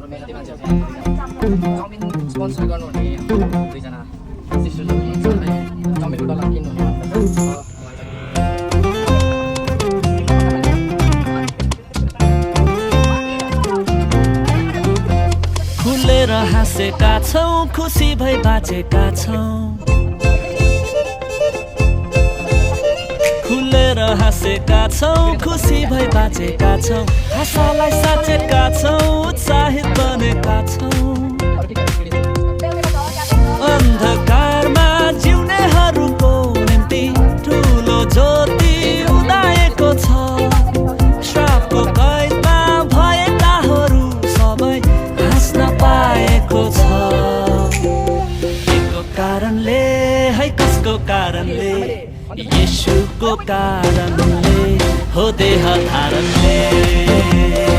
हाम्रो मेहनती मान्छेहरू चाहिँ चाउमिन स्पोन्सर गर्नुहुने दुईजना सिस्टरहरू हुनुहुन्छ चाउमिनको डलर किन्नुहुने खुलेर हाँसेका छौँ खुसी भई बाँचेका छौँ खुलेर हाँसेका छौँ खुसी भई बाँचेका छौँ आशालाई साँचेका छौँ उत्साहित बनेका छौँ अन्धकारमा जिउनेहरूको निम्ति ठुलो ज्योति उदाएको छ श्रापको कैदमा भएकाहरू सबै हाँस्न पाएको छ केको कारणले है कसको कारणले येशूको कारणले हो देह धारणले